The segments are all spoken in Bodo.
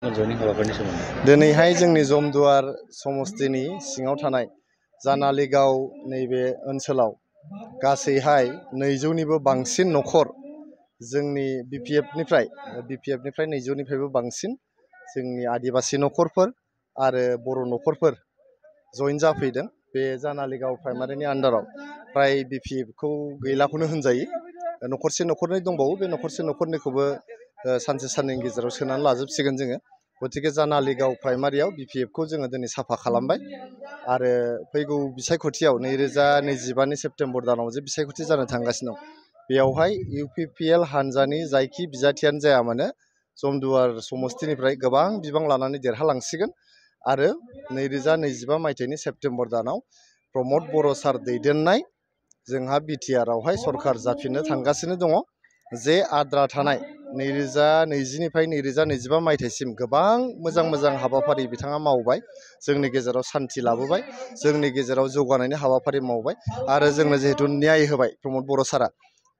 दिनैहाय जोंनि जमदुवार समस्तिनि सिङाव थानाय जानालिगाव नैबे ओनसोलाव गासैहाय 200निबो बांसिन नखर जोंनि बिपिएफनिफ्राय 200निफ्रायबो बांसिन जोंनि आदिबासि नखरफोर आरो बर' नखरफोर जइन जाफैदों बे जानालिगाव प्राइमारिनि आन्डाराव फ्राय बिपिएफखौ गैलाखौनो होनजायो नखरसे नखरनै दंबावो बे नखरसे नखरनैखौबो सानसे साननैनि गेजेराव सोनानै लाजोबसिगोन जोङो गतिके जानालिगाव प्राइमारियाव बिपिएफखौ जोङो दिनै साफा खालामबाय आरो फैगौ बिसायख'थियाव 2025नि सेप्तेम्बर दानाव जे बिसायख'थि जानो थांगासिनो दं बेयावहाय इउपिपिएल हानजानि जायखि बिजाथियानो जाया मानो जमदुवार समस्तिनिफ्राय गोबां बिबां लानानै देरहालांसिगोन आरो 2025 मायथाइनि सेप्तेम्बर दानाव प्रमद बर' सार दैदेननाय जोंहा बिटिआरआवहाय सरकार जाफिननो थांगासिनो दङ जे आद्रा थानाय 2020निफ्राय 2025 मायथाइसिम गोबां मोजां हाबाफारि बिथाङा मावबाय जोंनि गेजेराव सान्थि लाबोबाय जोंनि गेजेराव जौगानायनि हाबाफारि मावबाय आरो जोंनो जिहेतु न्याय होबाय प्रमद बर' सारा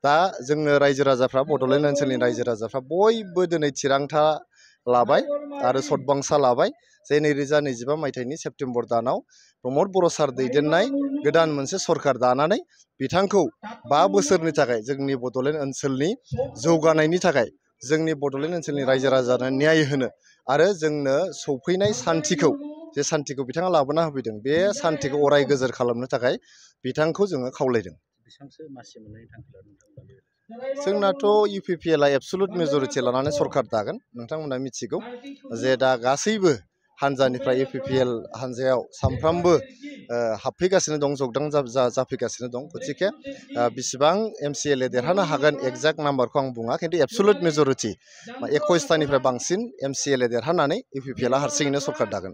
दा जोंनो रायजो राजाफ्रा बड'लेण्ड ओनसोलनि रायजो राजाफ्रा बयबो दिनै थिरांथा लाबाय आरो सतबांसा लाबाय जे 2025 मायथाइनि सेप्तेम्बर दानाव प्रमद बर' सार दैदेननाय गोदान मोनसे सरकार दानानै बिथांखौ 5 बोसोरनि थाखाय जोंनि बड'लेण्ड ओनसोलनि जौगानायनि थाखाय जोंनि बड'लेण्ड ओनसोलनि रायजो राजानो न्याय होनो आरो जोंनो सौफैनाय सान्थिखौ बिथाङा लाबोना होफैदों बे सान्थिखौ अराय गोजोर खालामनो थाखाय बिथांखौ जोङो खावलायदों। जोंनाथ' इउपिपिएलआ एबसुलुट मेजरिटि लानानै सरकार दागोन नोंथांमोना मिथिगौ जे दा गासैबो हानजानिफ्राय इउपिपिएल हानजायाव सामफ्रामबो हाबफैगासिनो दं जगदान जाफैगासिनो दं गतिके बिसिबां एमसिएलए देरहानो हागोन एक्जेक्ट नाम्बारखौ आं बुङा खिन्थु एबसुलुट मेजरिटि 21थानिफ्राय बांसिन एमसिएलए देरहानानै इउपिपिएलआ हारसिङैनो सरकार दागोन।